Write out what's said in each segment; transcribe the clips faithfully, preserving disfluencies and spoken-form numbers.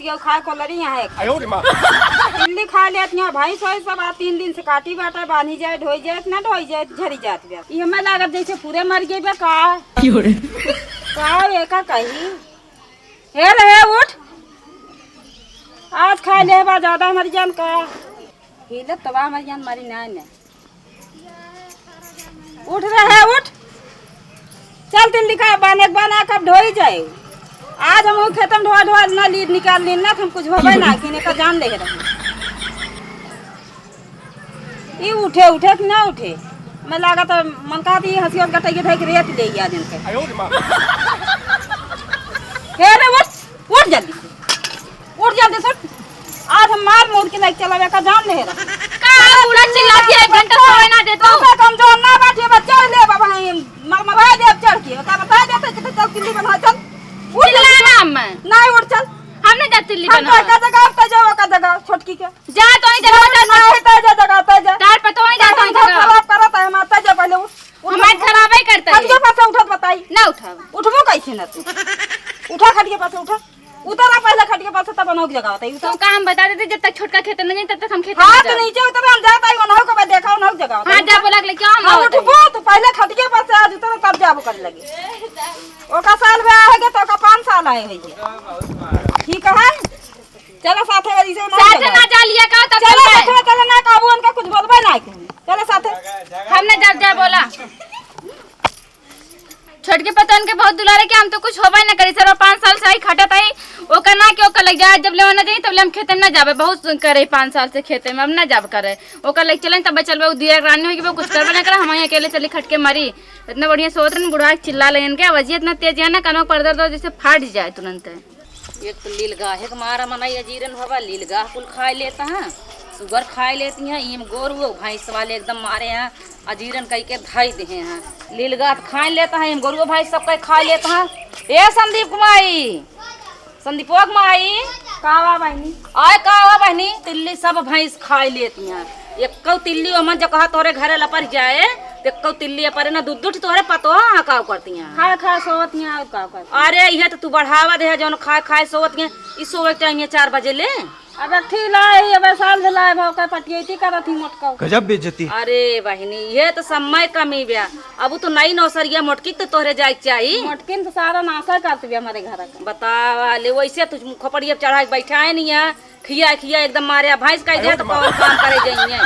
केहू खाए को लड़ी यहाँ एक। आयो रे माँ। तिल्ली खा लेत यहाँ भैंस वैस सब, आ तीन दिन से काटी बाटा, बांधी जाए, ढोई जाए, ना ढोई जाए, झरी जात बा। ई हमें लागत जैसे पूरे मर गए बा का? क्यों रे? का एका कही? हे रे, हे उठ। आज खा ले बा ज्यादा मर जान का? हिलत तो बा मर जान, मरी ना ने। उठ रे, उठ। चल तिल्ली का बने बना कब ढोई जाए। आज हम खेतम ढोआ ढोआ ना लीद निकाल ली ना, हम कुछ होबे ना, कि ने का जान ले रहे। ई उठे, उठे कि ना उठे? मैं लागत मन कहत ई हंसिया गटैया धैक रेत ले आ दिन के। आयो रे माँ। हे रे, उठ, उठ जल्दी से। उठ जल्दी से, उठ। आज हम मार मूर के लेके चलावे का जान ले रहा। का बूढ़ा चिल्ला दिया, एक घंटा सोए ना देता। तो से कमजोर ना बैठे, बच्चा ले बाबा, मर मरा दे चढ़ के। बता, बता दे तो कितने चल तिल्ली बना चल। उठ चिल्ला जल्दी से। ना हम। नहीं उठ चल। हम नहीं जा तिल्ली हम बना। तो का जगह, तो जाओ का जगह, छोटकी के। जा तो ही जगह, जा, नहीं, तै जा जगह, तै जा। तार पर तो ही जा, तो ही जगह। खराब करत है, माता जा पहले उठ। उठ, हमार उठ। खराबे करता है। खटिया पर से उठत बताई। ना उठाओ। उठबो कैसे ना तू? उठा खटिया पर से, उठा। उतरा पहले खटिया पर से, तब अनोख जगह बताई, उठा। तो का हम बता देते, जब तक छोटका खेते न जाए, तब तक हम खेते हाँ, न तो जाए। नीचे उतरा, हम जात आई, अनोख को देखा, अनोख जगह बताई, हाँ, जा उठा। बोला के लेके आओ, हम हाँ, आवत उठबो, तू पहले खटिया पर से आज उतरा, तब जाबो करे लगे। ओका साल में आए है, तो ओका पाँच साल आए है। ठीक है? चलो साथे वाली से ना साथे जगह। ना जा लिया का, तब चलो चलते हैं। साथे, चलो ना काबू, उनका कुछ बोलबे ना कहीं। चलो साथे। हमने जब जा बोला। छोटके पतन के बहुत दुलारे के हम तो कुछ होबे ना करी सर, पाँच साल से आई खटत आई, ओकर ना के ओकर लग जाए, जब ले ना जाई तब ले हम खेते में ना जाबे, बहुत करे पाँच साल से खेते में, अब ना जाब करे, ओकर लग चलें तब चलबे, उ दिया रानी हो गई, कुछ करबे ना करे, हम यहाँ अकेले चली खट के मरी। इतना बढ़िया सोत रहन, बुढ़ा के चिल्ला लेन के, आवाज इतना तेज है ना, कानों पर दर्द हो जैसे फाट जाए तुरंत। एक तो लीलगाहे के मारा मनई अजीरन भवा, लीलगाह कुल खाए लेता है, सुगर खाए लेती हैं, ईम गोरू भैंस वाले एकदम मारे हैं, अजीरन कई के धई देहे हैं। लीलगाह तो खाए लेता है, ईम गोरू भैंस सब कई खाए लेता है। ए संदीप कुमारी, संदीपो कुमारी। का बा बहिनी? आय का बा बहिनी, तिल्ली सब भैंस खाए लेती हैं। एक्कौ तिल्ली ओमन जो कहा तोरे घरे लपर जाए, तो एक्कौ तिल्ली अपरे ना दूध दूध तोरे पतो हाँ का करती हैं। खाए खाए सोवत नहीं और का करती। अरे, इहे तो तू बढ़ावा दे है, जौन खाए खाए सोवत हैं, ई सोवे के टाइम है चार बजे ले। अब अथी लाए ही, अब साल से लाए भाव का पटियती करत ही मोटका। गजब बेइज्जती। अरे बहिनी, ये तो समय कमी बा। अब तो नई नौसरिया मोटकी तो तोहरे जाए के चाही। मोटकिन तो सारा नासा करत बा हमारे घर का। बतावा ले, वैसे तू खोपड़ी अब चढ़ा के बैठा है नहीं है। खिया खिया एकदम मारे, आ भैंस का जाए तो कौन काम करे जाइए?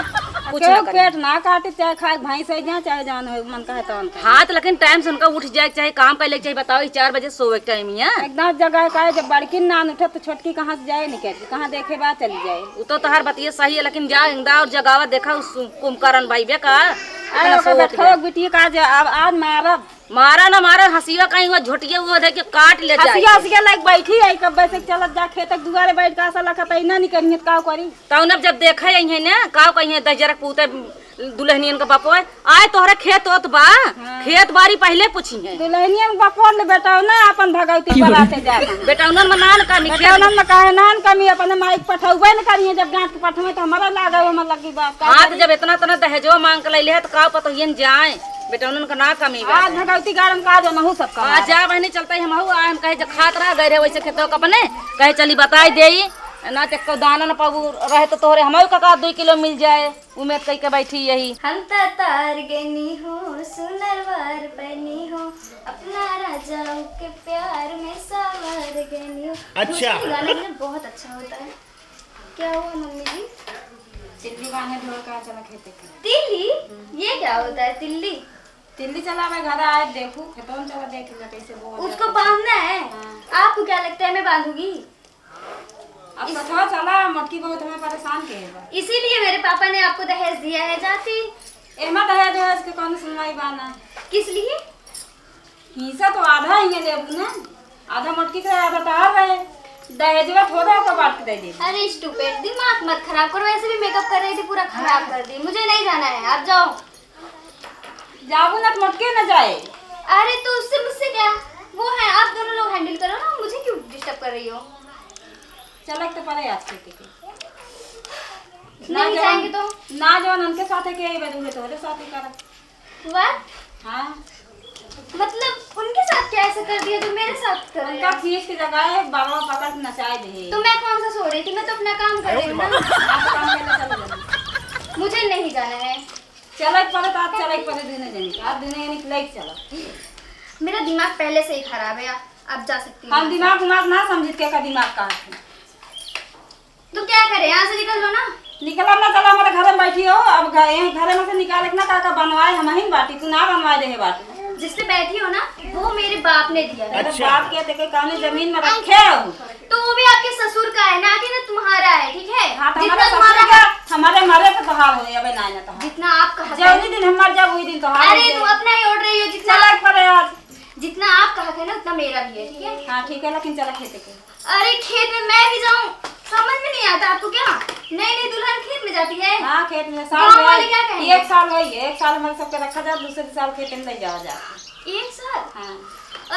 कुछ केहू ना करे। पेट ना काटे, चाहे खाए भैंस है जाए, चाहे जौन हो, मन कहे तौन खाए। हाँ, तो लेकिन टाइम से उनका उठ जाए के चाहे, काम कर ले के चाहे। बताओ, ये चार बजे सोवे के टाइम ही है। एकदम जगह का है, जब बड़की नान उठे तो छोटकी कहाँ से जाए निकल के, कहाँ देखे बा चली जाए। उ तो तोहार बतिये सही है, लेकिन जा इंदा और जगावा देखा उस कुंभकर्ण भाई बे का। अरे इतना ओकर सोवत बटखवा बे। बिटिया का आज, अब आज मारब। मारा ना मारा, हंसिया कहीं हुआ झोटिया हुआ दे के काट ले जाए। हंसिया, हंसिया लाइक बैठी है, कब से चलत जा खेत के दुआरे बैठ के आशा लखत है, ना निकलिए तो का करी? तौन अब जब देखे आई है ना, का कही है दहिजरक पूते दुल्हनियन का बापो है, आए तोहरे खेत ओत बा, हाँ। खेत बारी पहले पूछी है। दुल्हनियन का बापो ले बेटा ना अपन भगवती की पर बोले? आते जाता। बेटा उन्हन में नान कमी, खेत बेटा उन्हन में काहे नान कमी, अपने माइक पठौबे न करिए, जब गांठ के पठवे तो हमारा लागे, हमार लगी बात का हाँ, तो करी? जब इतना इतना दहेजवा मांग के लैले है, तो का पतोहियन जाए? बेटौनन का ना कमी बा। आज भगवती गारन का जो नहु सब कमा आज रहा। जा बहिनी, चलते ही हमहू, आ हम कहे, जब खात रहा, गए रहे वैसे खेतवा का अपने, कहे, "चली बताई देई, ना ते को दाना न पाबू रहे तो तोहरे हमहू का, का दुई किलो मिल जाए।" उम्मीद कई के बैठी यही। हम त तार गनी हो, सुनर वार बनी हो, अपना राजाओं के प्यार में सवार गनी हो। अच्छा। दूसरी गाना में बहुत अच्छा होता है। क्या हुआ मम्मी जी? तिल्ली बांधे ढोल का चला खेते के। तिल्ली? ये क्या होता है तिल्ली? तिल्ली चला, मैं घर आए देखू, खेतों में चला देख ले कैसे बोल उसको रहा है। बांधना है? हाँ। आपको क्या लगता है मैं बांधूंगी? अब इस- कथवा चला, मोटकी बहुत हमें परेशान के है बा। इसीलिए मेरे पापा ने आपको दहेज दिया है जाती। एमा दहेज वहेज के कौन सुनवाई बा ना। किस लिए? हिस्सा तो आधा ही है लेबू ना, आधा मोटकी से आधा तार रहे, दहेजवा थोड़ा का बांट के दे दे। अरे स्टूपिड, दिमाग मत खराब करो, ऐसे भी मेकअप कर रही थी, पूरा खराब कर दी। मुझे नहीं जाना है, आप जाओ। जाबू ना तो मोटकी ना जाए। अरे तो उससे मुझसे क्या, वो है, आप दोनों लोग हैंडल करो ना, मुझे क्यों डिस्टर्ब कर रही हो? चलक तो पड़े आज के के। ना नहीं जवान, जाएंगे तो? ना जवान उनके साथ है के, ये बदूंगे तोहरे साथ ही करब। What? हाँ। मतलब, उनके साथ क्या ऐसा कर दिया जो मेरे साथ कर उनका दिया? खींच के जगह है, बाबा पकड़ के नचाए दे। तो मैं कौन सा सो रही थी? मैं तो अपना काम कर रही हूँ ना। आप काम करना चालू करो। मुझे नहीं जाना है। चले के पड़े तो आप चले के पड़े दुनो जनी। आप दुनो जनी लेके चलो। मेरा दिमाग पहले से ही खराब है, आप जा सकती हैं। हम दिमाग उमाग ना समझित के का दिमाग का है। तो क्या करे, यहाँ से निकल लो ना। निकलब ना, चलो हमारे घर में बैठी हो। अब घ-, यहीं घर में से निकाले के ना का, का बनवाए, हम ही बाटी, तू ना बनवाए देहे बाटी। जिस पे बैठी हो ना, वो मेरे बाप ने दिया है। अरे अच्छा। बाप के देखे कौने जमीन में रखे हो? तो वो भी आपके ससुर का है, ना कि ना तुम्हारा है, ठीक है? हाँ, तो जितना हमारे ससुर तुम्हारा का, हमारे मरे तो तोहार हो, अबे ना, ना तोहार। जितना आप कहा जौनी दिन हम मर जाब, वही दिन तोहार अरे, हो तुम जाए। अपना ही ओढ़ रही हो, जितना चला पर यार। जितना आप कहा थे ना, उतना मेरा भी है, ठीक है? हाँ, ठीक है, लेकिन चला खेते के। अरे, खेत में मैं भी जाऊं? समझ में नहीं आता आपको क्या? नई नई दुल्हन खेत में जाती है? हाँ, खेत में साल गाँव में वाले क्या कहेंगे? एक साल वही है, एक साल हमारे सबके रखा जाए, दूसरे साल खेत में ले जावा जाए। एक साल? हाँ।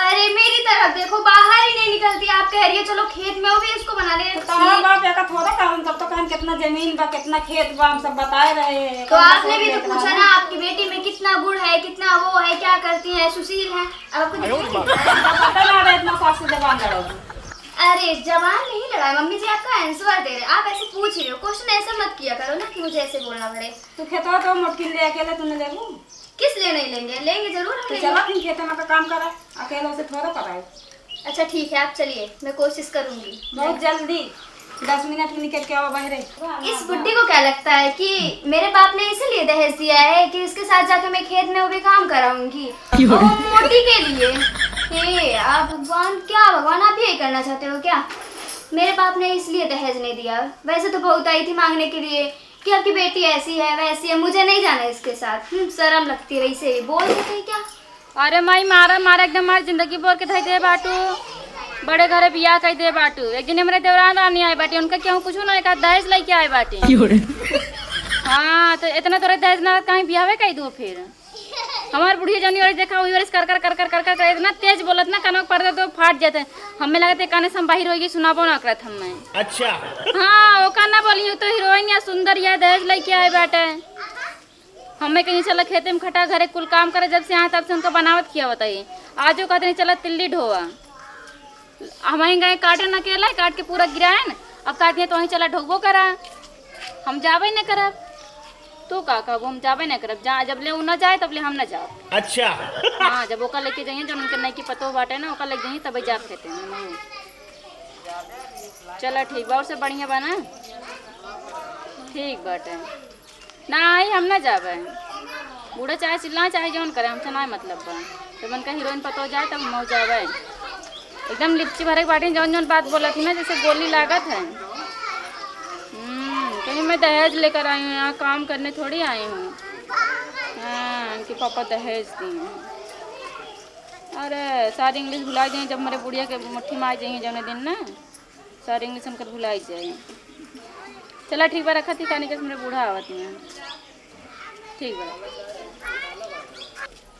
अरे, मेरी तरफ देखो, बाहर ही नहीं निकलती। आप कह रही हो चलो खेत में, वो भी इसको बना ले। तो तोहरा बाप एका थोड़ा कहन, तब तो कहन कितना जमीन बा, कितना खेत बा, हम सब बताए रहे हैं। तो आपने भी तो पूछा ना, आपकी बेटी में कितना गुण है, कितना वो है, क्या करती है, सुशील है। अब आपको दिखाई नहीं? पता ना रहे इतना सास से जबान लड़ाओगी। अरे, जबान नहीं लड़ाए, मम्मी जी आपका आंसर दे रहे, आप ऐसे पूछ रहे हो, क्वेश्चन ऐसे मत किया करो ना कि मुझे ऐसे बोलना पड़े। तू खेतवा तो मोटकिन ले अकेले तूने लेबू? किस लिए नहीं लेंगे, लेंगे जरूर हम तो लेंगे। चला फिर खेते में का काम करा, अकेले से थोड़ा कराए। अच्छा ठीक है, आप चलिए, मैं कोशिश करूंगी। बहुत जल्दी, दस मिनट में निकल के आओ बाहर। इस बुड्ढी को क्या लगता है कि मेरे बाप ने इसीलिए दहेज दिया है कि इसके साथ जाके मैं खेत में वो भी काम कराऊंगी? क्यों? और मोटी के लिए। हे आप भगवान, क्या भगवान आप यही करना चाहते हो क्या? मेरे बाप ने इसलिए दहेज नहीं दिया, वैसे तो बहुत आई थी मांगने के लिए कि आपकी बेटी ऐसी है, वैसी है, मुझे नहीं जाना इसके साथ। हम्म, शर्म लगती है वैसे ही, बोल देते हैं क्या? अरे माई, मारा, मारा, एकदम हमार जिंदगी बोर के धई दे बाटू। बड़े घरे बियाह कई दे बाटू। एक दिन हमरे देवरान रानी आए बाटी, उनका केहू कुछ ना कहा, दहेज लेके आए बाटी। क्यों रे? हाँ, तो इतना तोरे दहेज ना कहीं बियाहवे कई दू फिर। हमार बुढ़िया जौनी ओरी देखा, वही ओरी से कर, कर, कर, कर, कर, कर, कर, इतना तेज बोलत ना, कानवा के पर्दा तो फाट जाते। हमें लगत है काने से हम बाहिर होइगी, सुनाबो ना करत हमें। अच्छा। हाँ, ओका ना बोली, उ तो हीरोइन या सुंदर या दहेज लेके आए बाटे। हमें कहीं चला खेते में खटा, घरे कुल काम करे, जब से यहाँ तब से उनका बनावत खियावत है। आजो कहते नहीं चला तिल्ली ढोवा। हम वहीं गए काटे न अकेला, काट के पूरा गिराए न। अब कहती है तो वहीं चला ढोबो करा, हम जाबे न करब। तू का कहबो, हम जाबे न करब। जा, जब ले उ न जाए तब ले हम न जाब। अच्छा। हाँ, जब ओका लेके जाइए, जब उनके नई की पतो बाटे ना, ओका लेके जाइए तब जा खेते में। चला ठीक बा, और सब बढ़िया बा ना? ठीक बाटे। ना आई, हम ना जाबे। बूढ़ा चाहे चिल्लाए, चाहे जौन करे, हमसे ना मतलब बा। जब उनका हीरोइन पतो जाए, तब हम जाबे। एकदम लिपची भरे के बाटी, जौन जौन बात बोलत ही ना, जैसे गोली लागत है। हम्म, कहीं मैं दहेज लेकर आई हूँ, यहाँ काम करने थोड़ी आई हूँ। हाँ, इनके पापा दहेज दिए हैं। अरे, सारी इंग्लिश भुला जाए, जब मेरे बुढ़िया के मुट्ठी में आ जाइए जौने दिन ना। सारी इंग्लिश उनकर भुलाई जाए। चला ठीक बा, रखत ही, कानी के हमरे बूढ़ा आवत ही हैं। ठीक बा।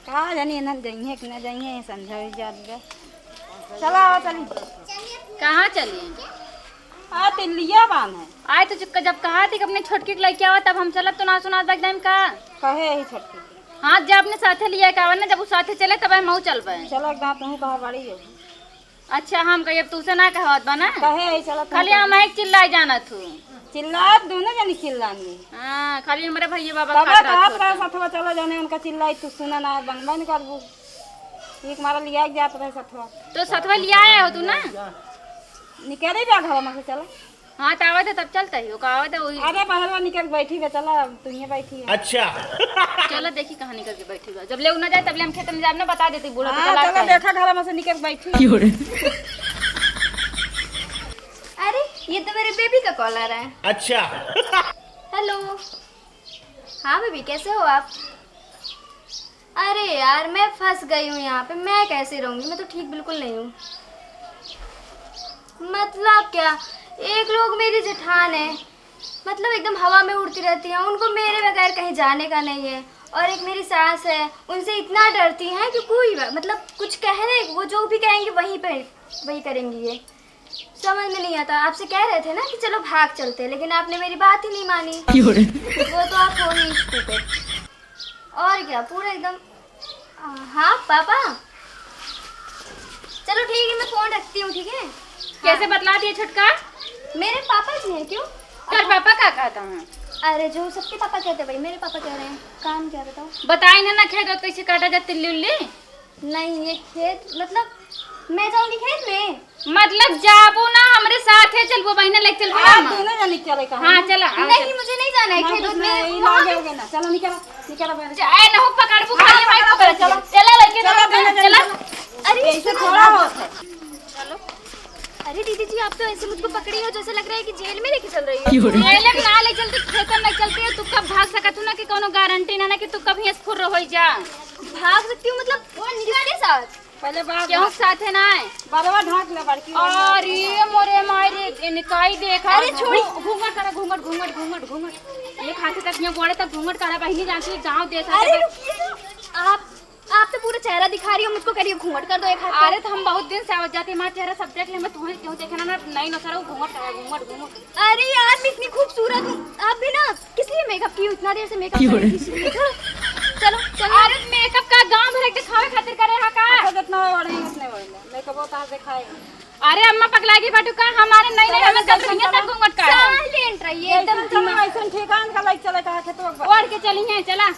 का जानी इन्हन जइहे कि ना जइहे, संझा होइ जात बा। चला आवा चली। कहाँ चली? आ तिल्लिया बांध है। आए तो जब, जब कहा थी कि अपने छोटकी के लेके आवा, तब हम चलब तो ना सुनात बा एकदम का? कहे यही छोटकी के। हाँ, जब अपने साथे लिया के आवा ना, जब उ साथे चले तब हम चलबे। चला एकदम तू कहा बड़ी हो। अच्छा, हम कही अब तूसे ना कहत बा ना? कहे है, चला तू खाली कह। हम एक चिल्लाई जानत हूँ। चिल्लात दोनों जनी चिल्लानी। हाँ, खाली हमरे भैया बाबा तब खात कहत रहत रहे होते। सथवा चला जाने उनका चिल्लाई तू सुना ना बनबे न करबू। एक मारा लिया के जात रहे सथवा। तो सथवा लिया आए हो तू ना? निकले जा घर में से चला। हाँ, तो आवत है तब चलता ही, ओका आवत है वही। अरे बहरवा निकल बैठी बे, चला तू ही बैठी है। अच्छा। चलो देखी कहाँ निकल के बैठी बा। जब ले उ ना जाए तब ले हम खेत में जाब ना, बता देती बूढ़ा तो हाँ, चला चलो आता है। देखा घर में से निकल बैठी। क्यों रे? अरे, ये तो मेरे बेबी का कॉल आ रहा है। अच्छा। हेलो। हाँ बेबी, कैसे हो आप? अरे यार, मैं फंस गई हूँ यहाँ पे, मैं कैसे रहूँगी? मैं तो ठीक बिल्कुल नहीं हूँ। मतलब क्या, एक लोग मेरी जेठान है, मतलब एकदम हवा में उड़ती रहती हैं, उनको मेरे बगैर कहीं जाने का नहीं है। और एक मेरी सास है, उनसे इतना डरती हैं कि कोई बा-, मतलब कुछ कहने, वो जो भी कहेंगी वहीं पे, वही करेंगी ये। समझ में नहीं आता, आपसे कह रहे थे ना कि चलो भाग चलते हैं, लेकिन आपने मेरी बात ही नहीं मानी। क्यों रे? वो तो आप हो ही stupid। और क्या, पूरा एकदम हाँ पापा, चलो ठीक है, मैं फोन रखती हूँ, ठीक है? कैसे हाँ। बतला दिए छोटका? मेरे पापा जी हैं, क्यों? तेरे पापा का कहता हूँ? अरे, जो सबके पापा कहते हैं, वही मेरे पापा कह रहे हैं। काम क्या, बताओ? बताई ना, ना खेत ओत कैसे काटा जात, तिल्ली उल्ली? नहीं, ये खेत, मतलब, मैं जाऊंगी खेत में। मतलब, जाबो ना, हमरे साथे चलबो, बहिना लेके चलबो ना आप हम। दोनों जने चले कहाँ? हाँ, चला, हाँ, नहीं, चला। मुझे नहीं जाना है ना, खेत कुछ में। नहीं, वहाँ लागे पे होगे ना। चलो, निकलो, निकलो, बहन। जा, ए, नहु पकड़बू, हाँ, खाली माई पकड़, पकड़, चलो। चला, लड़के, चलो, चला, दोनों जने चला। चलो। अरे, ऐसे थोड़ा होता है। चलो। अरे दीदी जी, आप तो ऐसे मुझको पकड़ी हो जैसे लग रहा है कि जेल में लेके चल रही हो। क्यों रे? जेल में ना ले चलती, खेतन में चलती है, तू कब भाग सकत हो ना कि कोनो गारंटी ना, ना कि तू कब हियां से फुर्र हो जा। भाग सकती हूँ मतलब? किसके साथ? पहले बात केहू के साथे ना है। बरवा ढांक ले बड़की। अरे मोरे माई रे, इनकाई देखा। अरे छोड़ी। घू-, घूंघट करा, घूंघट, घूंघट, घूंघट, घूंघट। ये खांसी तक ये गोड़े तक घूंघट करा, बहिनी जानती है, गाँव देश है। अरे रुकिए ना। आप आप तो पूरा चेहरा दिखा रही हो, मुझको कह रही हो घूंघट कर दो एक हाथ को। अरे तो हम बहुत दिन से आवत जाती है, हमारा चेहरा सब देख ले, मैं तुम्हें क्यों देखे ना, ना, नहीं ना सर, वो घूंघट कर, घूंघट, घूंघट। अरे यार, मैं इतनी खूबसूरत हूँ, आप भी ना, किस लिए मेकअप की हो इतना देर से, मेकअप क्यों कर रही रे? थी, इसलिए। चलो, चलो। अरे मेकअप का गांव भर के दिखावे खातिर करे हा का? अच्छा, जितना ओढ़े उतने ओढ़ ले, मेकअप होता है दिखाए। अरे अम्मा पगला गई बाटू का, हमारे नहीं, नहीं, हमें सब दुनिया तक घूंघट का है। साइलेंट रहिए, एकदम जैसन चलो, दिमाग। ऐसन ठेकान का लाइक चले कहा खेतवा पर। ओढ़ के चली हैं, चला।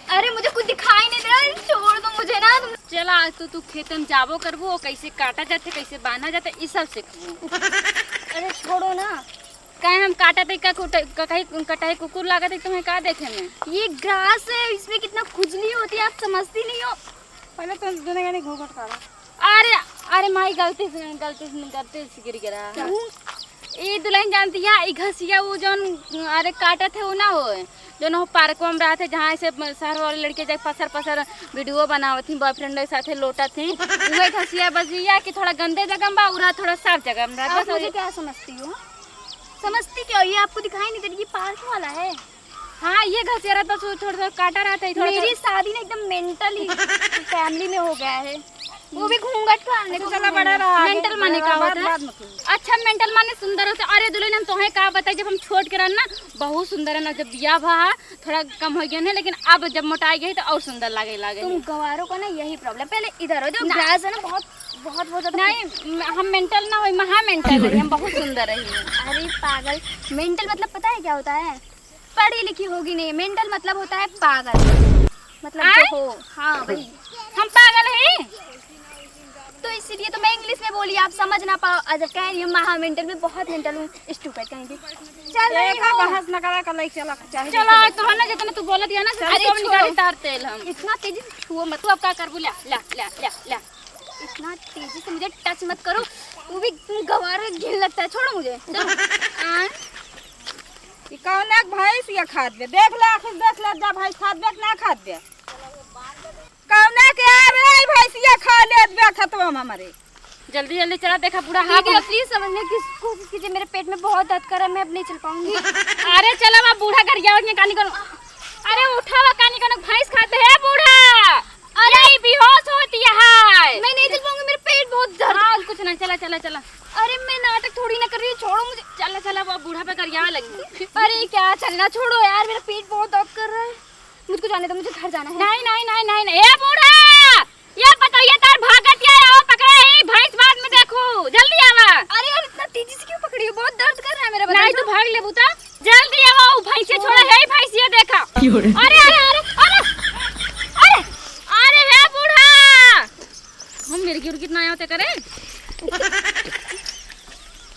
अरे मुझे कुछ दिखाई नहीं दे रहा है, छोड़ दो मुझे ना तुम। चला, आज तो तू खेते में जाबो करबो, कैसे काटा जाते, कैसे बांधा जाते, ई सब सीखबो। अरे छोड़ो ना। काहे हम काटा तई का कुट-, का-, कहीं कटाई कुकुर लागत है, तुम्हें का देखे में? ये ग्रास है, इसमें कितना खुजली होती है, आप समझती नहीं हो। पहले तो दुनिया ने घूंघट काढ़ा। अरे, अरे माई, गलती से, गलती से, गलती से गिर गया। क्या? ई दुल्हन जानती है, ई घसिया वो जौन, अरे काटत है वो ना हो, जौन हो पार्क में रहत है, जहाँ ऐसे शहर वाले लड़के जाके पसर पसर वीडियो बनावत ही, बॉयफ्रेंड के साथे लोटत ही, उहे घसिया बजिया कि थोड़ा गंदे जगह में बा, उरा थोड़ा साफ जगह में रहत आप बस। मुझे क्या समझती हो? समझती क्या हो? ये आपको दिखाई नहीं दे रही, ये पार्क वाला है। हाँ, ये घसेरा तो थो-, थोड़ा सा काटा रहता है, थोड़ा सा। मेरी शादी ना एकदम मेंटली फैमिली में हो गया है। वो भी घूंघट का आने अच्छा, को चला, बड़ा रहा, मेंटल माने का होता है? अच्छा, मेंटल माने सुंदर होता है। अरे दुल्हन, हम तोहे का बताई, जब हम छोट के रहन ना, बहुत सुंदर है ना, जब बियाह भा, थोड़ा कम हो गया है, लेकिन अब जब मोटाई गई तो और सुंदर लागे लागे। तुम गवारों का ना यही प्रॉब्लम। पहले इधर हो, जो ना। ग्रास है ना, बहुत, बहुत, बहुत ज्यादा। नहीं, म-, हम मेंटल ना होई, महा मेंटल है, हम बहुत सुंदर है। अरे पागल, मेंटल मतलब पता है क्या होता है? पढ़ी लिखी होगी नहीं, मेंटल मतलब होता है पागल, मतलब जो आय? हो, हाँ वही। हम पागल हैं? तो इसीलिए तो मैं इंग्लिश में बोली, आप समझ ना पाओ। अच्छा, कह रही हूँ, महा मेंटल में बहुत मेंटल हूँ, स्टूपिड कहीं भी। चल रही देखा, हूँ। बहस न करा, कल ही चला, चाहे चलो, जैसे आज तो है ना, जितना तू बोलत है ना, चल, अरे सब छोड़ो। निकाली तार तेल हम। इतना तेजी से छुओ मत, तू अब का करबू, ला, ला, ला, ला, ला। इतना तेजी से मुझे टच मत करो, वो भी तुम गवार में घिन लगता है, छोड़ो मुझे। चलो। हाँ। ई कौना के भैंस ये खात बे? देख ले, आखिर देख ले, जा भैंस खात बे कि ना खात बे? कौना के आ रे भैंस ये खा लेत बे खेतवा में हमरे। जल्दी जल्दी चला, देखा बूढ़ा हाथ दीदी, में आप प्लीज समझने की कोशिश कीजिए, मेरे पेट में बहुत दर्द कर रहा है, मैं अब नहीं चल पाऊंगी। अरे चला, अब बूढ़ा गरियावत है, कानी कौन? अरे उठा, कानी कौन भैंस खात है बूढ़ा? अरे! यही बेहोश होती है। मैं नहीं चल पाऊंगी, मेरे पेट बहुत दर्द। हाँ, कुछ ना, चला, चला, चला। अरे, मैं नाटक थोड़ी ना कर रही हूँ, छोड़ो मुझे। चला, चला, वो बूढ़ा पे गरियावे लगी। अरे, क्या चलना, छोड़ो यार, मेरा पेट बहुत दर्द कर रहा है। मुझको जाने दो, मुझे घर जाना है। नहीं, नहीं, नहीं, नहीं, नहीं। ए बूढ़ा, ये बताइए, तार भागत या आवा पकड़े ही, भैंस बाद में देखू, जल्दी आवा। अरे यार, इतना तेजी से क्यों पकड़ी हो? बहुत दर्द कर रहा है मेरा बदन। नहीं, तू भाग ले बूता। जल्दी आवा, ऊ भैंसे छोड़ा है, भैंस ये देखा। क्यों रे? अरे, अरे, अरे, अरे, अरे, अरे, हे बूढ़ा, हम मिर्गी उर्गी ना आवते करे।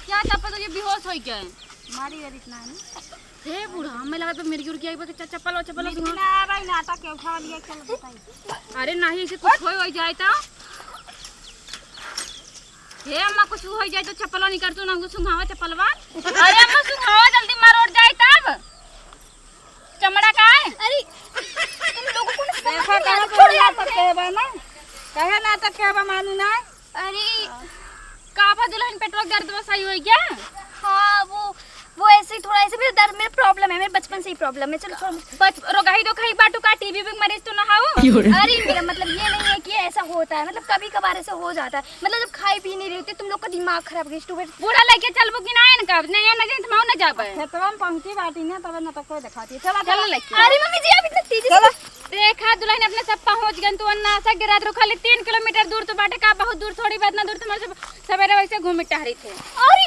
क्या तब तो ये बेहोश हो गए। मारी वारी इतना है ना। हे बूढ़ा, हमें लगा तो मिर्गी उर्गी आई, बस च-, चप्पल, चप्पल, मिर्गी सुना। ना आ रही, नाटक के उठा लिया, चलो बताइए। अरे नहीं, इसे कुछ होई, होई जाए तो। हे अम्मा, कुछ होई जाए तो चप्पलो निकाल तू ना, हमको सुंघावा चप्पलवा। अरे अम्मा, सुंघावा जल्दी, मार उठ जाए तब। चमड़ा का है? अरे, तुम लोगों को ना समझ देखा, नहीं आ रहा। कहा तो छोड़ो यार नाटक मुझे। कहबा ना, कहे नाटक कहबा मानू ना। अरे, का बा दुल्हन, पेटवा के दर्द बा सही होई क्या? हाँ, वो, वो ऐसे ही थोड़ा ऐसे मेरे दर्द, मेरे प्रॉब्लम है, मेरे बचपन से ही प्रॉब्लम है। चलो, छोड़ो। बच-, रोगही दोगही बाटू का, टीबी भी मरीज तो ना हो? क्यों रे? अरे, मेरा मतलब ये नहीं है कि ऐसा होता है, मतलब कभी कभार ऐसा हो जाता है। मतलब जब खाई पी नहीं रही होती, तुम लोग का दिमाग खराब हो गया, स्टूपिड। बूढ़ा लेके चलबो कि ना इनका? नहीं, ना जाए तो माऊ ना जाबे। खेतवा में पहुंची बाटी ना, तबे ना तो कोई दिखाती। चला, चल चला। लेके। अरे मम्मी जी, आप इतना तेजी से चला। देखा दुलहिन, अपने सब पहुँच गन। तू अन्ना से गिरा दे, खाली तीन किलोमीटर दूर तो बाटे का, बहुत दूर थोड़ी बा, इतना दूर तो हमारे सब सवेरे वैसे घूमी टहरी थे। अरे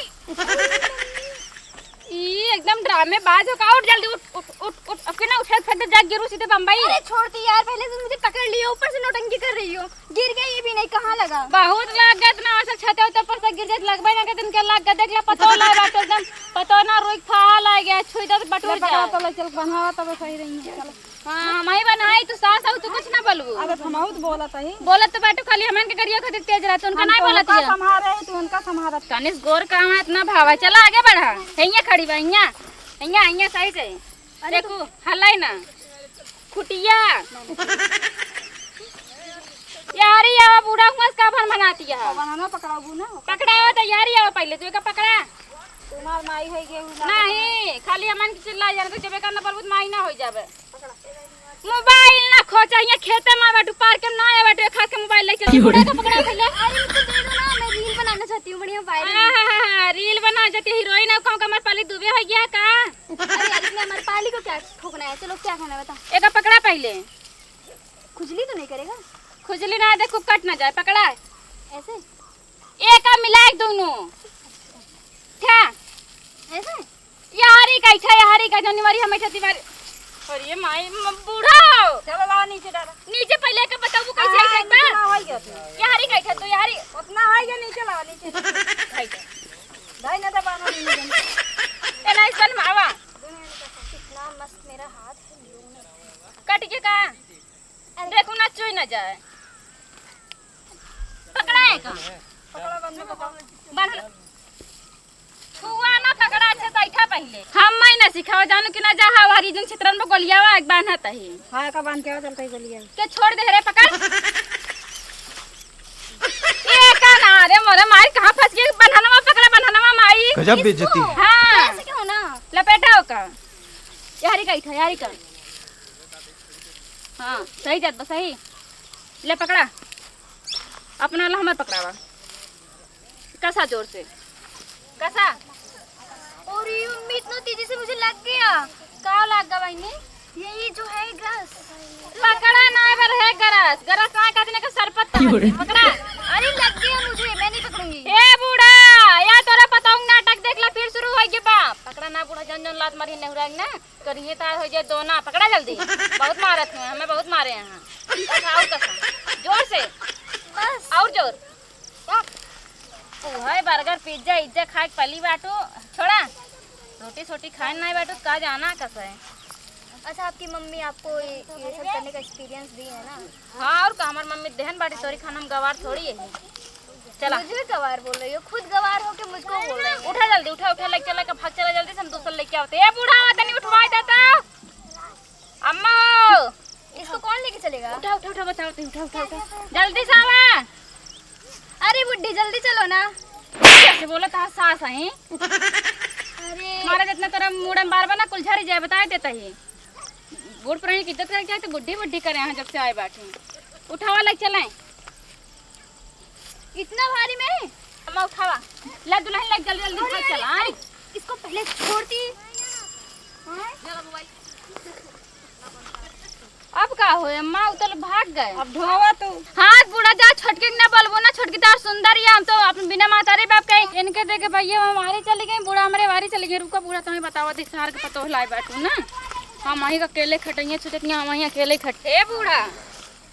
ई एकदम ड्रामेबाज हो का। उठ जल्दी, उठ, उठ, उठ, उठ। अब के ना उठे, फिर तो जाके गिरू सीधे बम्बई। अरे छोड़ती यार, पहले से मुझे पकड़ लियो, ऊपर से नौटंकी कर रही हो। गिर गई, ये भी नहीं, कहाँ लगा? बहुत लागत ना, ऐसे छते उते पर से गिर जात, लगबे ना के दिन के लाग के देख ले, पतो ला बात एकदम, पतो ना रोई खा ला गया, छुई दे तो बटूर ले पकड़ा जा। तो ले चल, बन्हावा तब सही रही है, चल। हाँ, हम ही बनाई, तू सास हो, तू कुछ ना बोलबू। अबे हम बहुत बोलत हई। बोलत तो बाटू, खाली हमन के गरिया खातिर तेज रहत, उनका हम नहीं तो बोलत उनका है। संभारे ही, तू उनका संभारत। तनिस गोर काम है, इतना भावा। चला आगे बढ़ा, हियाँ खड़ी बा, हियाँ, हियाँ, हियाँ सही से। अरे देखू, हलाई ना, खुटिया। यारी आवा बूढ़ा हुआ का भन बनाती है। बनाना पकड़ाबू ना। पकड़ा हो तो यारी आवा पहले, तू एका पकड़ा। तुम्हार माई होई गेहूं ना। नहीं, खाली हमन के चिल्ला जाने तो जबे करना परबू तो माई ना होई जाबे। मोबाइल ना खोचा, हियाँ खेते में बाटू, पार्क में ना आए बाटू, खा के मोबाइल लेके चल। बूढ़ा का पकड़ा पहले। अरे मुझे दे दो ना, मैं रील बनाना चाहती हूँ, बढ़िया वायरल। हाँ, हाँ, हाँ, हाँ, रील बना जाती है, हीरोइन है, कहूँ कमर पाली दुबे हो गया का? अरे यार, इसमें हमारे पाली को क्या ठोकना है? चलो, क्या खाना है, बता। एका पकड़ा पहले। खुजली तो नहीं करेगा? खुजली ना, देखो, कट ना जाए, पकड़ा। ऐसे? एका मिलाए दोनों। क्या? ऐसे? यारी का इठा, यारी का जौनी मारी हमेशा तिवारी। अरे माई, म-, बूढ़ा हो। चलो लावा नीचे डाला। नीचे पहले के बताबू कैसे हाँ, ऐसे नीचे बा? लावा, होई गया तो। यारी का इठा, तो यारी। उतना होई गया, नीचे लावा, नीचे। भाई का। भाई ना दबा, ना नीचे। ए ना, इस बन मावा। कितना मस्त मेरा हाथ है, लो ना। कट के का? देखो ना, चुई ना जाए। पकड़ा है का? पकड़ा बंद, पकड़ा। बांध। छुआ ना, पकड़ा अच्छे से, बैठा पहले। हम मैं ना सिखाओ, जानू कि ना जा, हाँ, हरी जन क्षेत्रन में गोलियावा एक बांधत है। हाँ, का बांध के आओ, चल कहीं गोलिया। के छोड़ दे रे, पकड़। ये का ना रे, मोरे माई, कहाँ फंस गई? बंधनवा पकड़ा, बंधनवा माई। गजब बेइज्जती। हाँ। ऐसे क्यों ना? लपेटा हो का? यारी का इठा, यारी का। हाँ, सही जात बा, सही। ले पकड़ा। अपना वाला हमर पकड़ावा। कसा जोर से। कसा। और ये मम्मी इतना तेजी से मुझे लग गया। का लग गया बहिनी? यही जो है गरस। पकड़ा ना, एबर है गरस। गरस ना कहते ना कि सरपत क्यों रे? पकड़ा। अरे लग गया मुझे, मैं नहीं पकड़ूंगी। ए बूढ़ा, या तोरा पतंग नाटक देख ला, फिर शुरू हो गया बा। पकड़ा ना बूढ़ा, जन जन लात मारी नेहुरा ना। करिए तार हो जाए दोना, पकड़ा जल्दी। बहुत मारत हैं, हमें बहुत मारे हैं। बस और कसम, जोर से। बस। और जोर। बस। तू है बर्गर, पिज्जा, इज्जा खाए के पली बाटू, छोड़ा। रोटी सोटी खाए नहीं बाटू, का जाना कस है। अच्छा, आपकी मम्मी आपको ये, ये सब करने का एक्सपीरियंस दी है ना? हाँ, और का, हमार मम्मी देहन बाटी तोरी खाना में गवार थोड़ी है। चला। मुझे गवार बोल रही हो, खुद गवार हो के मुझको बोल रही हो। उठा जल्दी, उठा, उठा, लेके चला, के भाग चला जल्दी से, हम दूसरा लेके आवते। ए बूढ़ा, आवा तनी उठवाई देता। अम्मा हो। इसको कौन लेके चलेगा? उठा, उठा, उठा, बताओ तुम, उठा, उठा, उठा। जल्दी से आवा। अरे बुड्ढी, जल्दी चलो ना। कैसे बोला था सास है? अरे। मारा जितना तोरा मुड़ा में बार बार ना कुल झरी जाए, बताए देता ही। बूढ़ पुरानी की इज्जत करके आए तो गुड्डी बुड्ढी करे हैं जब से आए बाटे। उठावा, लेके चलें। इतना भारी में? अम्मा उठावा। ले दुल्हन ले जल्दी जल्दी अरे, उठा अरे, चला, अरे, आए। इसको पहले छोड़ती। हाँ? अब का होए अम्मा, उ तो भाग गए। अब ढोवा तू। हाँ बूढ़ा जा, छोटकी के ना बोलबो ना, छोटकी तो सुंदर या, हम तो अपन बिना महतारी बाप के इनके देखे भैया हम हमारी चली गई, बूढ़ा हमारे हमारी चली गई। रुको बूढ़ा, तुम्हें बतावा दी शहर के पतोह लाए बाटू ना, हम वहीं का अकेले खटइया छुटत नहीं, हम वहीं अकेले खट। ए बूढ़ा,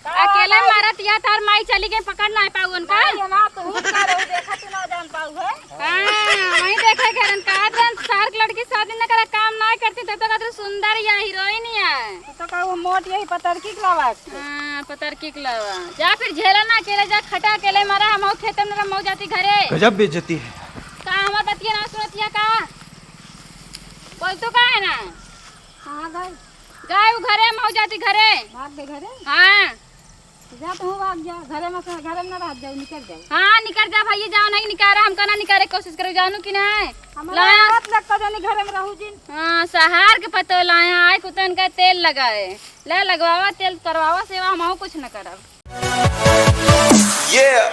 अकेले मारत या तार माई चली गई, पकड़ ना पाऊ उनका। नहीं, ना, तू ही का रहू, देखा तू ना जान पाऊ है। हाँ, वहीं देखे घरन का रहन, शहर के लड़की शादी न करा, काम ना करती, तब तक अतरी सुंदर या हीरोइन या। तो का वो मोट यही पतरकी के लावा के? हाँ, पतरकी के लावा। जा फिर झेला ना अकेले, जा खटा अकेले मारा, हम खेते में रह, मऊ जाती घरे। गजब बेइज्जती है। का हमार बतिया ना सुनत या का? बोल तू का है ना? हाँ, गए। गए उ घरे, मऊ जाती घरे। भाग गए घरे? हाँ। जा तू भाग जा, घरे में से, घरे में ना रह जाओ, निकल जाओ। हाँ, निकल जा भैया, जाओ, नहीं निकारा, हमका ना निकारे कोशिश करो, जानू कि नहीं? हमारा लाया। बात लगता जानी घरे में रहू जिन। हाँ, सहार के पतो लाया, आए कुतन का तेल लगाए। ले लगवावा तेल, करवावा सेवा, हम कुछ न करब। Yeah।